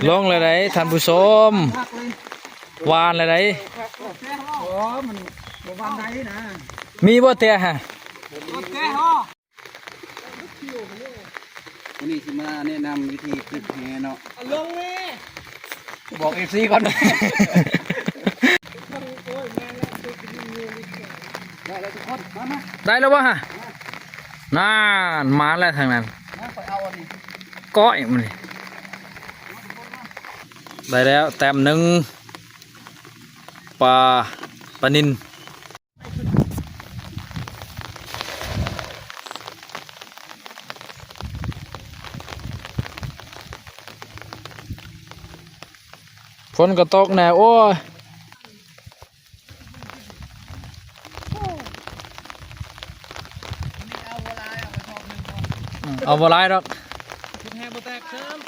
ລົງແລ້ວໃດທ່ານຜູ້ຊົມ ຫວານແລ້ວໃດ. ໂອ້ ມັນບໍ່ຫວານໃດນະ. ມີບໍ່ແຕ່ຫາ? ມື້ນີ້ຊິມາແນະນຳວິທີຕຶກແຫເນາະ. ລົງແມ່ ບອກເອັຟຊີກ່ອນ. ໄດ້ແລ້ວທຸກຄົນ ມາ ມາ ໄດ້ແລ້ວບໍ່ຫະ? ນັ້ນ ມາແລ້ວທາງນັ້ນ ມາ ຂ້ອຍເອົາອັນນີ້ ກ້ອຍມັນນີ້. ໄດ້ແລ້ວແຕ້ມໜຶ່ງ ປາ ປານິນ. ຝົນກໍຕົກແນ່ ໂອ້ຍ. ອືມ ເອົາບໍ່ຫຼາຍດອກ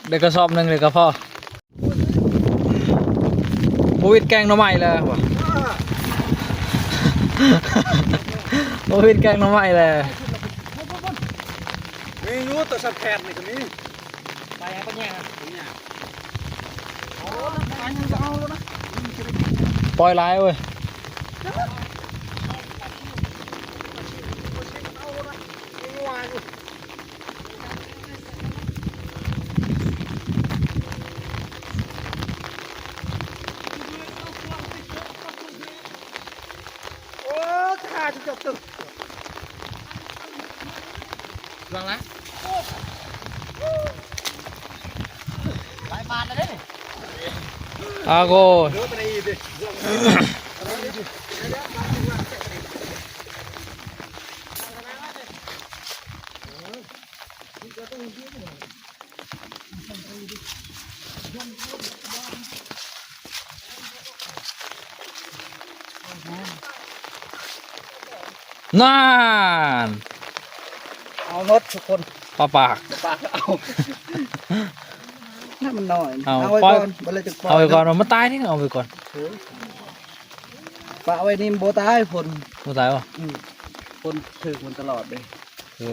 ໄດ້ກະສອບໜຶ່ງເລີຍກໍພໍ. ບໍ່ວິດແກງໜໍ່ໄມ້ແລ້ວຫວາ? ບໍ່ວິດແກງໜໍ່ໄມ້ແລ້ວ. ມີຢູ່ ຕົວສຳແພດນີ້ກໍມີ. ໄປຫາປະຫຍັງ? ປ່ອຍຫຼາຍເວີຍ. ໂອ້ ຂ້າຈະຕົກຕຶກ ລອງນະ ຫຼາຍບາດແລ້ວເດ້. ອາໂກ ນັ້ນ ເອົາໝົດທຸກຄົນ ປາປາກ ປາກເອົາ ນັ້ນມັນໜ້ອຍ ເອົາ ເອົາໄວ້ກ່ອນ ບໍ່ແລ້ວຈຶ່ງປ່ອຍ ເອົາໄວ້ກ່ອນ ເນາະ ມັນຕາຍນີ້ ເອົາໄວ້ກ່ອນ ເອີ ປະໄວ້ນີ້ມັນບໍ່ຕາຍ ຝົນ ບໍ່ຕາຍບໍ່? ອືມ ຝົນຖືກມັນຕະຫຼອດເດ້ ເອີ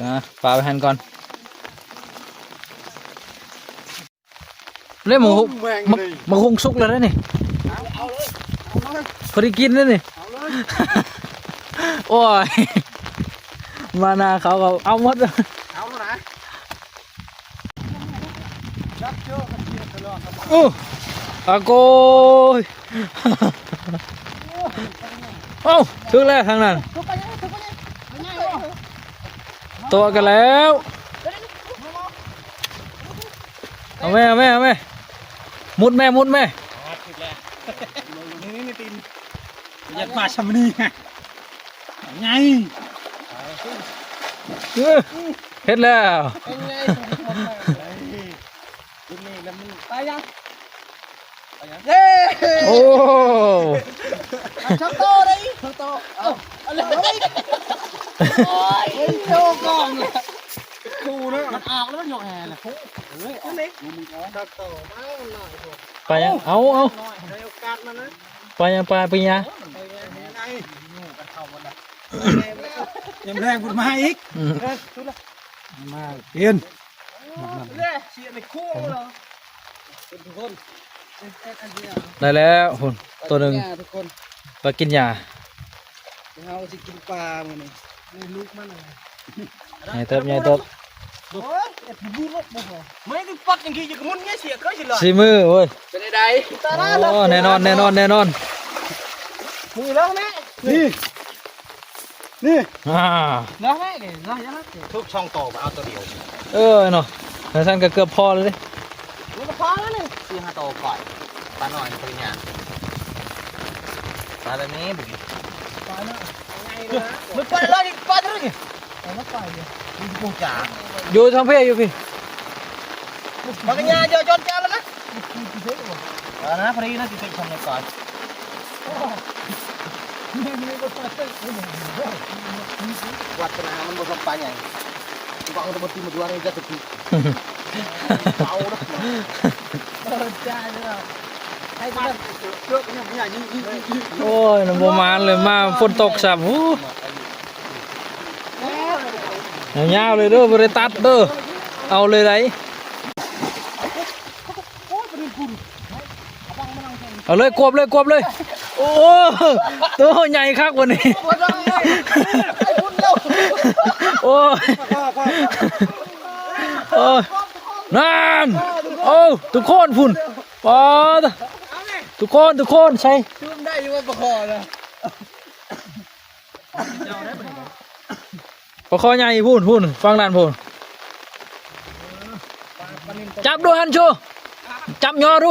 ປະໄວ້ຫັ້ນກ່ອນ. ເລີຍ ໝາກ ໝາກຫຸ່ງສຸກແລ້ວເດ້ນີ້ ເອົາເລີຍ ເອົາເລີຍ ພໍໄດ້ກິນແລ້ວນີ້ ເອົາເລີຍ ໂອ້ຍ ມານາເຂົາກໍເອົາໝົດ ເອົາແລ້ວນະ ໂອ້ ອາໂກຍ ເອົ້າ ຖືກແລ້ວທາງນັ້ນ ຕົວະກັນແລ້ວ. ເອົາແມ່ ເອົາແມ່ ເອົາແມ່ ມຸດແມ່ ມຸດແມ່ ນີ້ ນີ້ ຕີນ ຢາກມາຊຳນີ້ ໄງ ເອີ ເຮັດແລ້ວ ໄປຍັງ ໄປຍັງ ເຢ້ ໂອ້ ສອງໂຕເດ້ ສອງໂຕ ເອົາ ເອົາເລີຍ ໂອ້ຍ ໂຍກກ່ອນ ຄູ່ເນາະ ມັນອອກແລ້ວ ມັນຍົກແຮລະ ເອີຍ ເອົາເລີຍ ສອງໂຕ ມາ ມັນໜ້ອຍໂພດ ໄປຍັງ ເອົາ ເອົາ ໄດ້ໂອກາດມານະ ໄປຍັງ ໄປ ໄປຍັງ ຍາມແລງພຸ້ນມາອີກ ອືມ ເອີ ມາກິນ ເດ້ ເສຍໃນໂຄງເນາະ ໄດ້ແລ້ວພຸ້ນ ໂຕໜຶ່ງ ປາກິນຫຍ້າ ເຮົາຊິກິນປາມື້ນີ້ ໃຫຍ່ເຕີບ ໃຫຍ່ເຕີບ ໂອ້ຍ ເອັດບໍ່ລົດບໍ່ພໍ ມັນຄືປັດຈັ່ງຊີ້ ຈະກະໝຸນເງຍເສຍເຄີຍຊິລະ ສີມືເວີຍ ເປັນໃດ ໂອ້ ແນ່ນອນ ແນ່ນອນ ແນ່ນອນ ນີ້ລະແມ່ ນີ້ ນີ້ ອ່າ ລະແມ່ນີ້ ລະ ລະ ຖືກສອງໂຕ ເອົາໂຕດຽວ ເອີເນາະ ຈັ່ງຊັ້ນກໍເກືອບພໍແລ້ວເດ້ ມັນກໍພໍແລ້ວນີ້ ສີ່ຫ້າໂຕກ່ອຍ ປານ້ອຍປາຍາ ປາແບບນີ້ບໍ່ກິນ ປາເນາະ ມັນປາເລີຍ ປາເລີຍ ເອົາມາປາເດ ຢູ່ທາງເພ ຢູ່ພີ້ ປາຍາ ເຈົ້າຈອນຈານແລ້ວນະ ເອີນະ ພໍດີນະ ຊິຕິຊຳໃນກ່ອຍ ວັດນະ ມັນບໍ່ຊຳປາໃຫຍ່ ເອົາແຕ່ບໍ່ຕີມາດ້ວຍ ຈະຕິ ເອົາເນາະ ເອີ ຈານເນາະ ໃຫ້ມັນ ໂອ້ຍ ມັນບໍ່ມານເລີຍ ມາຝົນຕົກຊ້ຳ ໂອ້ ຍາວໆເລີຍເດີ ບໍ່ໄດ້ຕັດເດີ ເອົາເລີຍໃດ. ເອົາເລີຍ ກວບເລີຍ ກວບເລີຍ. ໂອ້ ໂຕໃຫຍ່ຄັກບັດນີ້. ໂອ້ຍ ໂອ້ຍ ນັ້ນ ໂອ້ ທຸກຄົນພຸ້ນ. ປາດ ທຸກຄົນ ທຸກຄົນ ໃສ່ ຈຸ່ມໄດ້ຢູ່ວ່າປາຄໍ່ນະ. ປາຄໍ່ໃຫຍ່ພຸ້ນ ພຸ້ນ ຝັ່ງນັ້ນພຸ້ນ. ຈັບດູຫັ້ນຊູ ຈັບຍໍດູ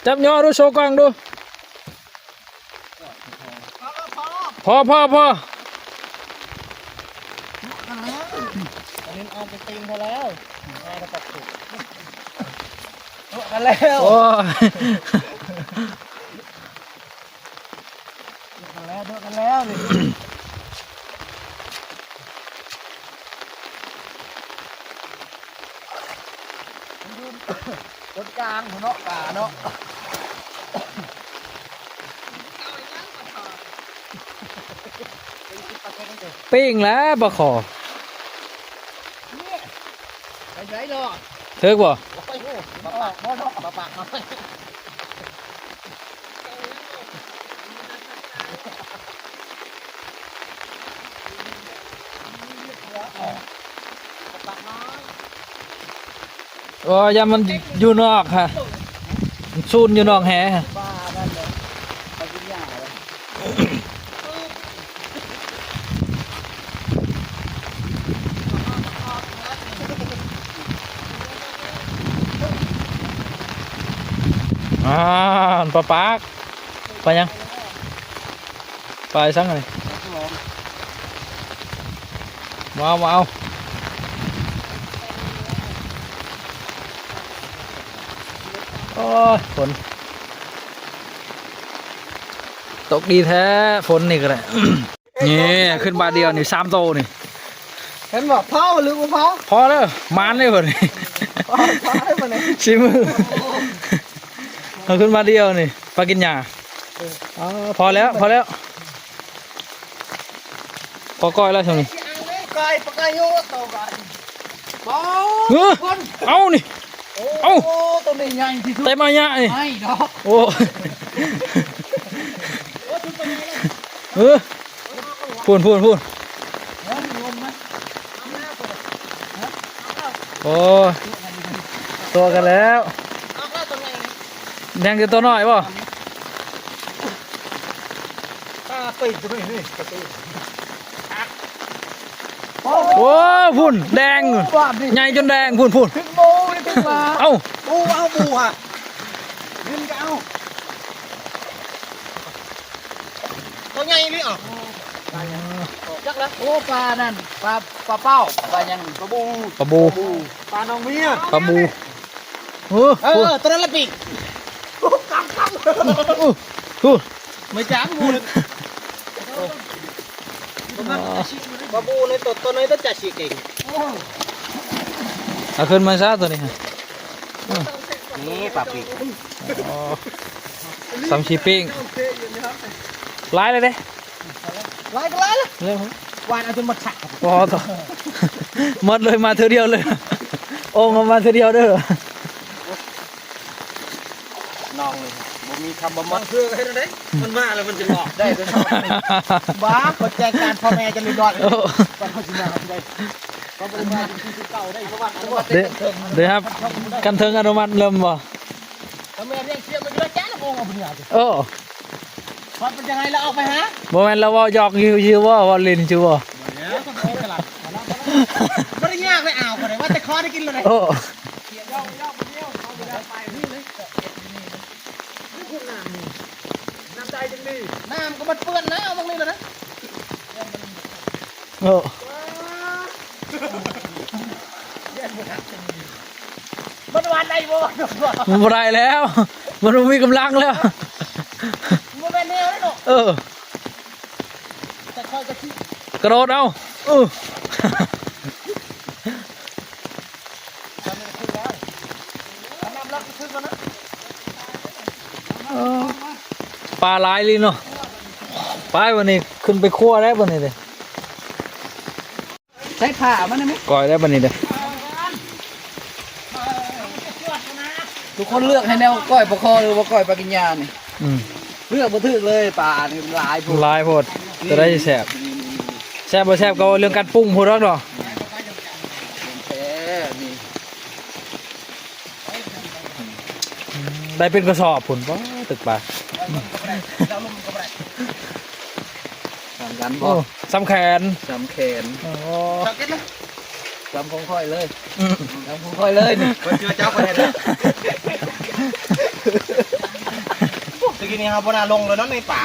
ຈັບຍໍດູ ໂຊກ້ອງດູ. ພໍ ພໍ ພໍ. ປານິນອອກໄປຕີນເຂົາແລ້ວ ມາແລ້ວ ໂອ້ຍ ໂດດກັນແລ້ວ ໂດດກັນແລ້ວນີ້. ຕົ້ນກາງເນາະ ປາເນາະ. ປີ້ງແລ້ວປາຄໍ່. ໄປໃສລະ? ຖືກບໍ່? ໂອ້ຍ ມາປາກ ມາປາກ ມາປາກ. ໂອ້ຍ ຢ້ານມັນຢູ່ນອກຫັ້ນ ມັນຊູນຢູ່ນອກແຫ. ອ່າ ປາປາກ ປາຫຍັງ? ປາອີ່ສັງອັນນີ້? ບໍ່ເອົາ ບໍ່ເອົາ. ໂອ້ຍ ຝົນຕົກດີແທ້ ຝົນນີ້ກໍໄດ້. ນີ້ຂຶ້ນບາດດຽວນີ້ ສາມໂຕນີ້ ເຫັນບໍ່? ພໍຫຼືບໍ່ພໍ? ພໍເດີ້ ໝານເດີ້ເພິ່ນ ພໍ ພໍເດີ້ເພິ່ນ ສີມື ເອົາຂຶ້ນບາດດຽວນີ້ ປາກິນຫຍ້າ. ເອີ ອໍ ພໍແລ້ວ ພໍແລ້ວ ພໍກ້ອຍແລ້ວຊ່ວງນີ້ ກ້ອຍ ປາກາຍໂຍໂຕກ່ອນ. ເອີ ເອົານີ້ ເອົ້າ ໂຕນີ້ໃຫຍ່ທີ່ສຸດ ເຕັມອາຍະນີ້ ໂອ້ ເອີ ພຸ້ນ ພຸ້ນ ພຸ້ນ. ໂອ້ ຕົວະກັນແລ້ວ ຍັງແຕ່ຕົວນ້ອຍບໍ່? ຕາໄປຕົວນີ້ ໂອ້ ພຸ້ນ ແດງ ໃຫຍ່ຈົນແດງ ພຸ້ນ ພຸ້ນ. ເອົ້າ ປູເອົາ ປູຫະ ເງິນກໍເອົາ. ໂຕໃຫຍ່ອີ່ຫຼີ ເອົ້າ ຈັກລະ. ໂອ້ ປານັ້ນ ປາ ປາເປົ້າ ປາຫຍັງ ປາບູ ປາບູ ປາໜອງເມຍ ປາບູ. ເອີ ເອີ ໂຕນັ້ນລະປີກ ກຳ ກຳ ໂອ້ ໄມ່ຈ້າງ ໝູ່ ປາບູໃນໂຕ ໂຕໃນໂຕຈະຊິເກັ່ງ. ເອົາຂຶ້ນມາຊະໂຕນີ້ ນີ້ປາປີກ ອໍ ສຳຊີປີ້ງ ຫຼາຍເລີຍເດ້ ຫຼາຍກໍຫຼາຍລະ ເລີຍ ຫວານເອົາຈົນໝົດສະ ພໍຕໍ່ ໝົດເລີຍ ມາເທື່ອດຽວເລີຍ ໂອ່ງເອົາມາເທື່ອດຽວເດີ້. ນ້ອງນີ້ບໍ່ມີຄຳວ່າໝົດ ເພື່ອໃຫ້ໄດ້ ມັນມາແລ້ວມັນຈະອອກໄດ້. ບ້າ ເພິ່ນແຈ້ງການພໍ່ແມ່ຈະເລີຍດອດ ເອີ ກ່ອນເຮົາຊິມາໄດ້ ເຂົາບໍ່ໄດ້ມາຢູ່ທີ່ເກົ່າໄດ້ ເຂົາວ່າ ເດ້ ເດ້ຮັບການເທິງອະນຸມັດເລີ່ມບໍ່? ກໍແມ່ນຮຽກສຽງມາຢູ່ແລ້ວ ແຈ້ງໂມງເອົາຜູ້ດຽວ ເອີ ວ່າເປັນຈັ່ງໃດລະອອກໄປຫາ ບໍ່ແມ່ນລະເວົ້າຢອກຊື່ໆບໍ່ ເວົ້າຫຼິ້ນຊື່ບໍ່? ບໍ່ໄດ້ຍາກເລີຍ ອ້າວ ບໍ່ໄດ້ວ່າແຕ່ຂໍໄດ້ກິນແລ້ວເດ້ ເອີ ນ້ຳກໍມັນເປື້ອນນະ ເອົາໝ່ອງນີ້ລະນະ ເອີ ມັນວ່າໄດ້ບໍ່? ມັນບໍ່ໄດ້ແລ້ວ ມັນບໍ່ມີກຳລັງແລ້ວ ບໍ່ແມ່ນແນວນັ້ນເນາະ ເອີ ແຕ່ຂ້ອຍກໍຊິກະໂດດເອົາ ເອີ ເອີ ປາຫຼາຍອີ່ຫຼີເນາະ ໄປບັດນີ້ຂຶ້ນໄປຄົວແລ້ວບັດນີ້ເດ້. ໃສ່ຜ້າມານຳແມະ ກ້ອຍແລ້ວບັດນີ້ເດ້ ເອີ ເອົາມັນຈະກວດນະ ທຸກຄົນເລືອກໃຫ້ແນວກ້ອຍປາຄໍ ຫຼືວ່າກ້ອຍປາກິນຍານີ້ ອືມ ເລືອກບໍ່ຖືກເລີຍ. ປານີ້ມັນຫຼາຍໂພດ ຫຼາຍໂພດ ອືມ ຕົວໃດຊິແຊບ? ນີ້ ແຊບບໍ່ແຊບກໍເລື່ອງການປຸງພຸ້ນດອກເນາະ. ແທ້ນີ້ ອືມ ໄດ້ເປັນກະສອບພຸ້ນ ປາ ຕຶກປາ ສ່ຳກັນບໍ່? ໂອ້ ສ່ຳແຂນ ສ່ຳແຂນ. ໂອ້ ສ່ຳຂອງຂ້ອຍເລີຍ ອືມ ສ່ຳຂອງຂ້ອຍເລີຍນີ້. ຂ້ອຍເຊື່ອເຈົ້າ ຂ້ອຍເຮັດແລ້ວ. ຕະກີ້ນີ້ເຮົາບໍ່ໜ້າລົງເລີຍເນາະໃນປ່າ.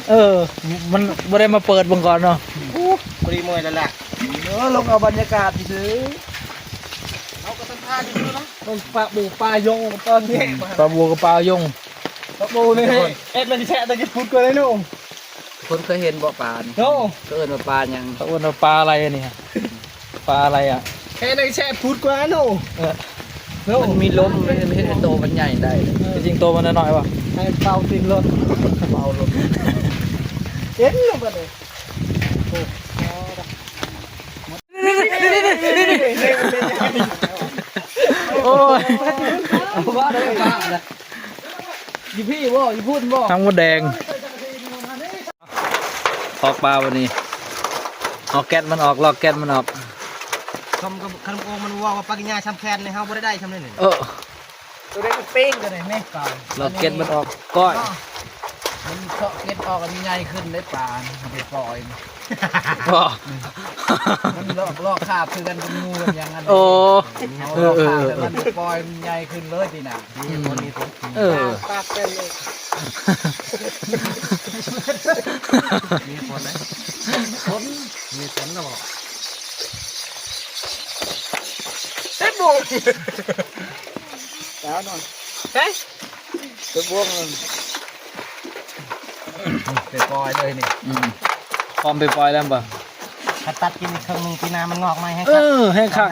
ເອີ ມັນບໍ່ໄດ້ມາເປີດເບິ່ງກ່ອນເນາະ. ໂອ້ ພໍດີເມື່ອຍແລ້ວແຫຼະ. ເອີ ລົງເອົາບັນຍາກາດຊື່ໆ. ເຮົາກໍສຳພາດຢູ່ເນາະ. ປາບູປາຍົງ ປາແຍງ ປາບູກັບປາຍົງ. ປາບູນີ້ເຮັດແລ້ວຊິແຊະ ຕະກີ້ພຸດກ່ອນເລີຍເນາະ. ຄົນເຄີຍເຫັນບໍ່ປານີ້? ໂອ້ ເຂົາເອີ້ນວ່າປາຫຍັງ? ເຂົາເອີ້ນວ່າປາໄລອັນນີ້ ປາໄລອະ. ແຄ່ນັ້ນແຊບພຸດກວ່າເນາະ. ເອີ ໂອ້ ມັນມີລົມ ມັນເຮັດໃຫ້ໂຕມັນໃຫຍ່ໄດ້. ເອີ ທີ່ຈິງໂຕມັນນ້ອຍໆ ວ່າໃຫ້ເປົ່າຕີນລົດ ເປົ່າລົດ ເຫັນແລ້ວບັດນີ້. ໂອ້ ໂອ້ຍ ຢູ່ພີ້ບໍ່ ຢູ່ພຸ້ນບໍ່? ທັງມົດແດງ. ອອກປາບັດນີ້ ເອົາແກັດມັນອອກ ລອກແກັດມັນອອກ. ຄຳ ຄຳໂອງມັນເວົ້າວ່າປາກິນຍາສ່ຳແຂນນີ້ ເຮົາບໍ່ໄດ້ໄດ້ສ່ຳນີ້. ເອີ ຕົວໃດມັນເປ້ງ ຕົວໃດແມ່ນປາ ລອກເກັດມັນອອກກ້ອຍ. ມັນເຊາະເກັດອອກ ມັນໃຫຍ່ຂຶ້ນໄດ້ປາ ມັນໄປປ່ອຍ. ບໍ່ ມັນລອກ ລອກຄາບຄືກັນກັບງູກັບຫຍັງຫັ້ນ. ໂອ້ ເຮົາລອກຄາບ ເອີ ແລ້ວມັນປ່ອຍ ມັນໃຫຍ່ຂຶ້ນເລີຍຕິນະ. ມີຜົນ ມີຜົນ. ເອີ ປາກເຕັມເລີຍ. ມີຜົນເດ້ ຜົນ ມີຜົນແລ້ວບໍ່? ເຕັມໂມງ ສາວນອນ ເຮີ້ຍ ເຕັມໂມງ ໄປປ່ອຍເລີຍນີ້. ອືມ ພ້ອມໄປປ່ອຍແລ້ວບໍ່? ຄັນຕັດກິນອີກເຄິ່ງໜຶ່ງ ປີໜ້າມັນງອກໃໝ່ແຮງ ເອີ ຄັກ ແຮງຄັກ.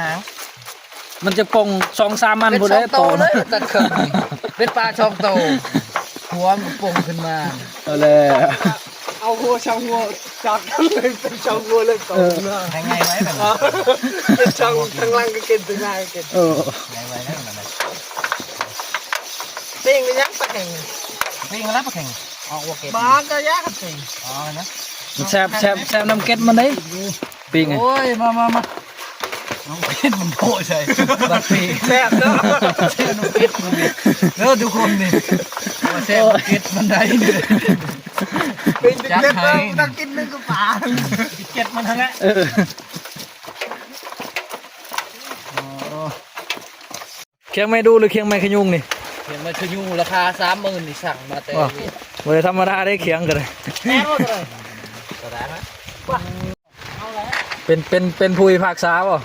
ມັນຈະປົ່ງສອງສາມອັນພຸ້ນແຫຼະ ໂຕ ເປັນສອງໂຕເລີຍ ຕັດເຄິ່ງນີ້ ເປັນປາສອງໂຕ ຫົວມັນປົ່ງຂຶ້ນມາ. ເອົາແລ້ວ ເອົາຫົວຊ່າງຫົວ ຈາກເປັນຊ່າງຫົວເລີຍໂຕ. ເອີ ໃຫ້ໃຫຍ່ໄວ້ແບບນັ້ນ ເປັນຊ່າງທາງຫຼັງກໍເກັນ ທາງໜ້າກໍເກັນ. ເອີ ໃຫຍ່ໄວ້ແລ້ວນັ້ນນະ. ປີ້ງໄປຍັງປາແຂງ? ປີ້ງແລ້ວປາແຂງ ເອົາບໍ່ເກັດ ບາກະຍາກະປີ້ງ. ອໍ ນະ ມັນແຊບ ແຊບ ແຊບນຳເກັດມັນເດ້ ປີ້ງ. ໂອ້ຍ ມາ ມາ ມາ ນ້ຳເກັດມັນໂພດໃສ່ບັກພີ ແຊບເນາະ ແຊບນ້ຳເກັດມັນເດ້ ເດີທຸກຄົນນີ້ ວ່າແຊບເກັດມັນໄດ້. ເປັນເກັດ ເອີ ເປັນເກັດ ເປັນເກັດ ເປັນເກັດມັນຫັ້ນແຫຼະ. ເອີ ຄຽງໄມ້ດູ່ ຫຼືຄຽງໄມ້ຂະຍຸງນີ້? ຄຽງໄມ້ຂະຍຸງ ລາຄາສາມໝື່ນນີ້ ສັ່ງມາແຕ່ ບໍ່ ບໍ່ໄດ້ທຳມະດາເດ້ ຄຽງກໍໄດ້ ແພງບໍ່ ກໍໄດ້ ກໍໄດ້ນະ. ເປັນ ເປັນ ເປັນຜູ້ພິພາກສາບໍ່?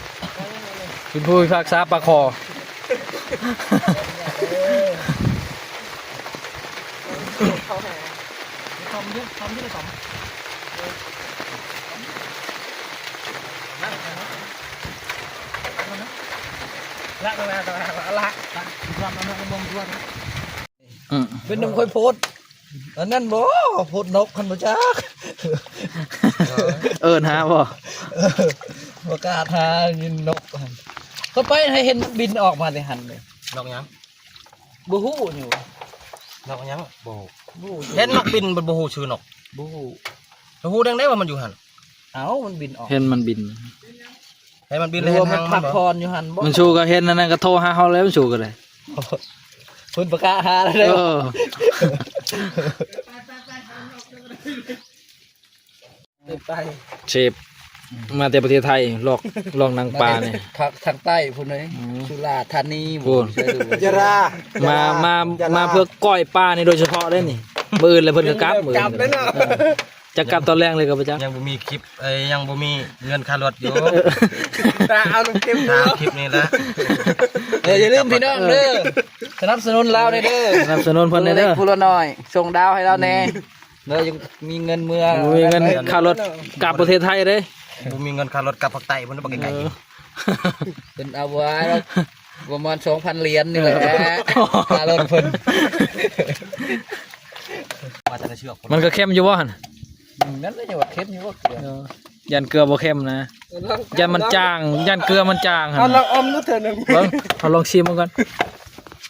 ເປັນຜູ້ພິພາກສາປາຄໍ. ອືມ ເປັນນຳຂ້ອຍໂພດອັນນັ້ນບໍ່? ໂພດນົກຫັ້ນບໍ່ຈັກ ເອີ້ນຫາບໍ່? ເອີ ບໍ່ກ້າຫາຍິນນົກຫັ້ນ ເຂົ້າໄປໃຫ້ເຫັນມັນບິນອອກມາແຕ່ຫັ້ນເດ້. ນົກຫຍັງ? ບໍ່ຮູ້ຢູ່. ນົກຫຍັງ? ບໍ່ຮູ້. ເຫັນນົກບິນ ບໍ່ ບໍ່ຮູ້ຊື່ນົກ. ບໍ່ຮູ້. ແລ້ວຮູ້ຈັ່ງໃດວ່າມັນຢູ່ຫັ້ນ? ເອົ້າ ມັນບິນອອກ. ເຫັນມັນບິນ. ໃຫ້ມັນບິນ ຫຼືວ່າມັນພັກຜ່ອນຢູ່ຫັ້ນບໍ່? ມັນສູ່ກໍເຫັນອັນນັ້ນກໍໂທຫາເຮົາແລ້ວ ມັນສູ່ກໍໄດ້ ເພິ່ນປະກາດຫາແລ້ວເດ້. ເອີ ໄປ ເຊບມາແຕ່ປະເທດໄທ ລອກ ລອກໜັງປານີ້ ທາງ ທາງໃຕ້ພຸ້ນເດ້. ອືມ ສຸລາທານີ ພຸ້ນ ໄຊດູ ຢະລາ ມາ ມາ ຢະລາ ມາເພື່ອກ້ອຍປານີ້ໂດຍສະເພາະເດ້ນີ້. ມື້ອື່ນແລ້ວເພິ່ນກໍກັບ ມື້ອື່ນ ກັບແລ້ວເນາະ. ເອີ ຈະກັບຕອນແລງເລີຍກໍບໍ່ຈັກ. ຍັງບໍ່ມີຄລິບ ເອີ ຍັງບໍ່ມີເງິນຄ່າລົດຢູ່. ຕາເອົານຳເກັບ ຕາເອົາຄລິບນີ້ລະ. ເອີ ຢ່າລືມພີ່ນ້ອງເດີ ສະໜັບສະໜູນລາວແດ່ເດີ ສະໜັບສະໜູນເພິ່ນແດ່ເດີ ຜູ້ລະໜ້ອຍ ສົ່ງດາວໃຫ້ລາວແດ່ເດີ. ຍັງມີເງິນເມືອ ບໍ່ມີເງິນຄ່າລົດກັບປະເທດໄທເດ້. ບໍ່ມີເງິນຄ່າລົດກັບພາກໃຕ້ພຸ້ນ ບັກໄກ. ເອີ ເພິ່ນເອົາໄວ້ປະມານສອງພັນຫຼຽນນີ້ແຫຼະ ຄ່າລົດເພິ່ນ. ມາແຕ່ລະເຊືອກ ມັນກໍເຄັມຢູ່ບໍ່ຫັ້ນ? ອືມ ນັ້ນແຫຼະ ຢ່າວ່າເຄັມຢູ່ບໍ່ເກືອ. ເອີ ຢ້ານເກືອບໍ່ເຄັມນະ ເອີ ຢ້ານມັນຈາງ ຢ້ານເກືອມັນຈາງຫັ້ນ. ເອົາລອງອອມດູເທື່ອໜຶ່ງ ເບິ່ງ ເອົາລອງຊີມເບິ່ງກ່ອນ.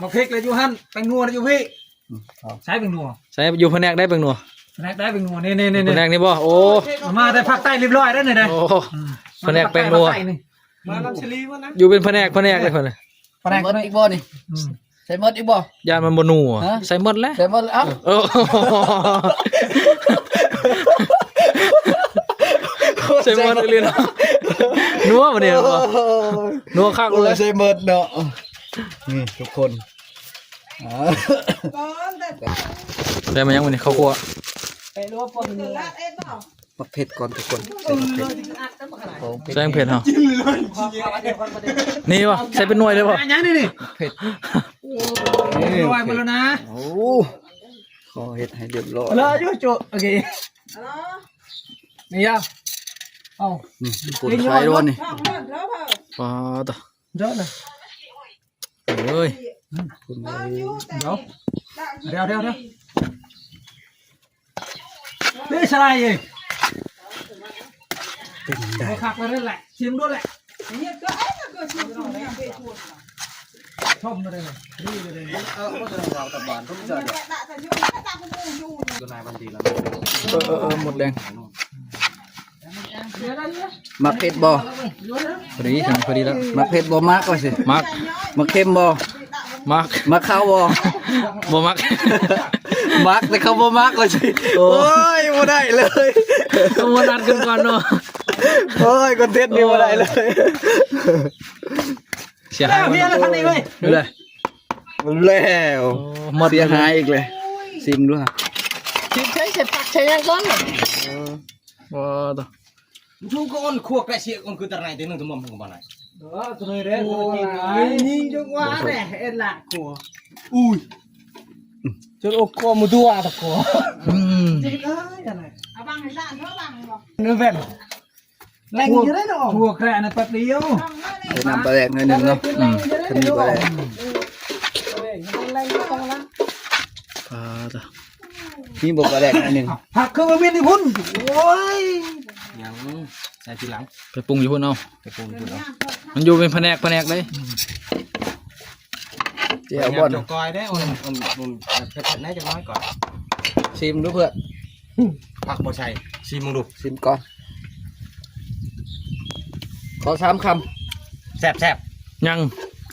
ໝາກເຜັດລະຢູ່ຫັ້ນ ແປ້ງນົວລະຢູ່ພີ້. ໃສ່ແປ້ງນົວ ໃສ່ ຢູ່ພະແນກໃດແປ້ງນົວ? ພະແນກໃດແປ້ງນົວ? ນີ້ໆໆ ພະແນກນີ້ບໍ່? ໂອ້ ມາແຕ່ພາກໃຕ້ລຽບຮ້ອຍເດ້ນີ້ເດ້. ໂອ້ ອືມ ພະແນກແປ້ງນົວ ມານຳຊີຣີມານະ ຢູ່ເປັນພະແນກ ພະແນກເລີຍ ພະແນກ ໃສ່ໝົດອີກບໍ່ນີ້? ອືມ ໃສ່ໝົດອີກບໍ່? ຢ້ານມັນບໍ່ນົວ ຮະ? ໃສ່ໝົດແຫຼະ ໃສ່ໝົດແລ້ວ ເອົ້າ ເອີ ໃສ່ໝົດອີ່ຫຼີເນາະ ນົວບາດນີ້ ໂອ້ຍ ນົວຄັກເລີຍ ໃສ່ໝົດເນາະ. ນີ້ທຸກຄົນ ໄດ້ມາຍັງມື້ນີ້ ເຂົ້າຄົວ ໝາກເຜັດກ່ອນທຸກຄົນ ໃສ່ໝາກເຜັດ ຂອງເຜັດ ໃສ່ແປ້ງເຜັດເຮົາ ນີ້ບໍ່ ໃສ່ເປັນໜ່ວຍເລີຍບໍ່? ຫຍັງນີ້ນີ້ ເຜັດ ໂອ້ຍ ເປັນໜ່ວຍໝົດແລ້ວນະ ໂອ້ ຂໍເຮັດໃຫ້ລຽບຮ້ອຍ ລະຢູ່ຈຸ ໂອເຄ ນີ້ຍາ ເອົ້າ ນີ້ທຸກຄົນ ໃສ່ດ້ວຍນີ້ ປາດ ເດີນະ ເອີຍ ອືມ ເດີ ດຽວ ດຽວ ດຽວ ດຽວ ເປັນໄດ໋ ບໍ່ຄັກແລ້ວແຫຼະ ຊິມດູແຫຼະ ເຮັດກໍເອີ ກໍຊິມ ຊົມມາເລີຍ ນີ້ເລີຍ ເອີ ບໍ່ໄດ້ເວົ້າກັບບ້ານ ທຸກເທື່ອ ເຈົ້ານາຍບັນຕີລະ ເອີ ເອີ ເອີ ໝົດແດງ. ມັກເຜັດບໍ່? ພໍດີ ພໍດີແລ້ວ. ມັກເຜັດບໍ່? ມັກວ່າຊິ. ມັກ. ມັກເຄັມບໍ່? ມັກ. ມັກເຂົ້າບໍ່? ບໍ່ມັກ. ມັກ ແຕ່ເຂົາບໍ່ມັກວ່າຊິ. ໂອ້ຍ ໂອ້ຍ ບໍ່ໄດ້ເລີຍ. ຕ້ອງມານັດກັນກ່ອນເນາະ. ໂອ້ຍ ຄອນເທັນນີ້ບໍ່ໄດ້ເລີຍ. ເສຍຫາຍ ແລ້ວ ເສຍຫາຍອີກແລ້ວ. ໂອ້ ໝົດ ເສຍຫາຍອີກແລ້ວ. ຊິມດູຫາ ຊິມໃສ່ ໃສ່ຜັກໃສ່ຫຍັງກ່ອນ. ເອີ ບໍ່ ໂອ້ ທຸກຄົນ ຄວກແກະສຽກ ມັນຄືຕະໄນ ເຕັມໜຶ່ງ ຕະໝ່ອມ ມັນກໍບໍ່ໄດ້. ເອີ ຕະໄນແດງ ໂອ້ຍ ຕະໄນ ຍິງຈັງຫວະແດ່ ເອັນລະ ຄົວ ອຸ້ຍ ຈົນອົກຄົວມາຕົວະຕະຄົວ. ອືມ ເອີຍ ຕະໄນ ເອົາບັງໃຫ້ຫຼານເຂົາບັງບໍ່ ນີ້ແມ່ນ ແລງຢູ່ເດ້ເນາະ ທົ່ວແຄຣະນະ ແປັບດຽວ ໃສ່ນ້ຳປາແດກໜ້ອຍໜຶ່ງເນາະ. ອືມ ຄັນມີປາແດກ ປາ ມີບໍ່ປາແດກໜ້ອຍໜຶ່ງ? ຜັກເຄື່ອງມັນຢູ່ພຸ້ນ. ໂອ້ຍ ຍັງໃສ່ທີຫຼັງ ໄປປຸງຢູ່ພຸ້ນເອົາ ໄປປຸງຢູ່ພຸ້ນເອົາ. ມັນຢູ່ເປັນພະແນກ ພະແນກເລີຍ. ແຈ່ວບ່ອນ ແຈ່ວກ້ອຍເດ້. ໂອ້ຍ ມັນ ມັນ ມັນເຜັດໆ ແດ່ຈັກໜ້ອຍກ່ອນ. ຊິມດູເພື່ອນ. ຜັກບໍ່ໃສ່ ຊິມເບິ່ງດູ. ຊິມກ່ອນ ຂໍສາມຄຳ. ແຊບໆ ຍັງ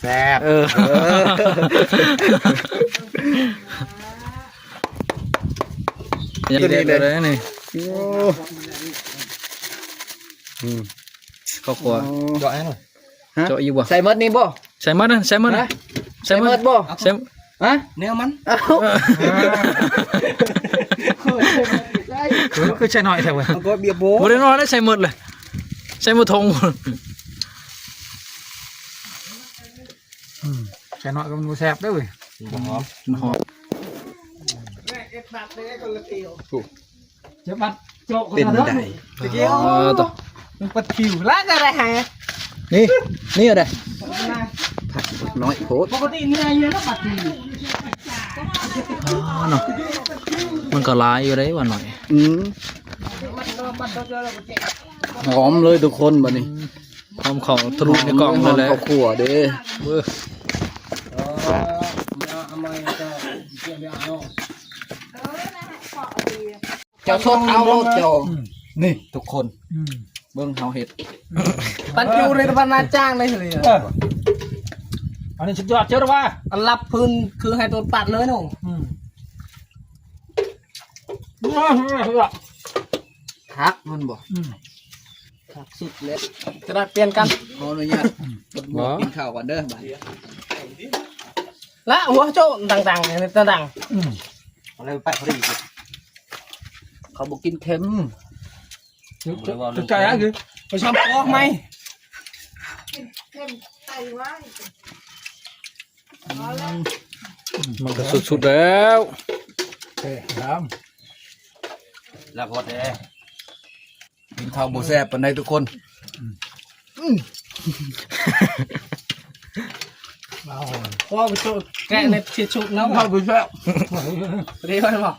ແຊບ. ເອີ ເອີ ເດັດເລີຍນີ້. ໂອ້ ອືມ ເຂົ້າຄົວ ໂອ້ ເຈາະໃຫ້ໜ່ອຍ. ຮະ ເຈາະອີກບໍ່? ໃສ່ໝົດນີ້ບໍ່? ໃສ່ໝົດນະ ໃສ່ໝົດ. ຮະ ໃສ່ໝົດ ໃສ່ໝົດບໍ່? ໃສ່ ຮະ ແນວມັນ ເອົ້າ ເອີ ຄືໃສ່ໜ້ອຍແທ້ເວີຍ. ເອົາກໍບຽບບໍ່ ບໍ່ໄດ້ໜ້ອຍເລີຍ ໃສ່ໝົດເລີຍ ໃສ່ໝົດຖົງ. ອືມ ໃສ່ໜ້ອຍກໍມັນບໍ່ແຊບເດ້ເວີຍ ບໍ່ຫອມ ບໍ່ຫອມ. ເອີ ເປັນໃດ? ເອີ ໂຕ ມັນປັດຜິວລະໄດ້ໃຫ້ ນີ້ ນີ້ເອົາໄດ້ ຜັກນ້ອຍໂພດ. ປົກກະຕິນີ້ນະ ມັນກໍຫຼາຍຢູ່ເດ້ວ່າໜ້ອຍ. ອືມ ຫອມເລີຍທຸກຄົນບັດນີ້. ອືມ ຫອມເຂົ້າທະລຸໃນກ້ອງເລີຍແຫຼະ ຫອມເຂົ້າຄົວເດ້. ເອີ ເຈົ້າຊົດເອົາໂລດເຈົ້າ. ອືມ ນີ້ທຸກຄົນ ອືມ ເບິ່ງເຮົາເຮັດ ປັນຢູ່ໃນບັນນາຈ້າງເລີຍ. ເອີ ອັນນີ້ສຸດຍອດເຈົ້າວ່າ ອັນລັບພື້ນຄືໃຫ້ໂດນປັດເລີຍເນາະ. ອືມ ຄັກມັນບໍ່? ອືມ ຄັກສຸດແລ້ວ. ຈະໄດ້ປ່ຽນກັນ ຂໍອະນຸຍາດ ອືມ ບໍ່ ກິນເຂົ້າກ່ອນເດີບາດນີ້. ລະຫົວໂຈະຕ່າງໆ ຕ່າງໆ. ອືມ ເອົາເລີຍໄປພໍດີ ເຂົາບໍ່ກິນເຄັມ. ຈະ ຈະ ຈະໃຈຫຍັງຄື ໄປຊ້ຳປອກໃໝ່ ເຄັມໃສ່ໄວ້. ອືມ ມັນກໍສຸດໆແລ້ວ. ເອີ ງາມ ລາບຮອດເດ້. ກິນເຂົ້າບໍ່ແຊບປານໃດທຸກຄົນ. ອືມ ອືມ ເອົາ ພໍໄປໂຊະແກະໃນທິດຊຸກເນາະ ເຂົ້າບໍ່ແຊບ ໄດ້ບໍ່?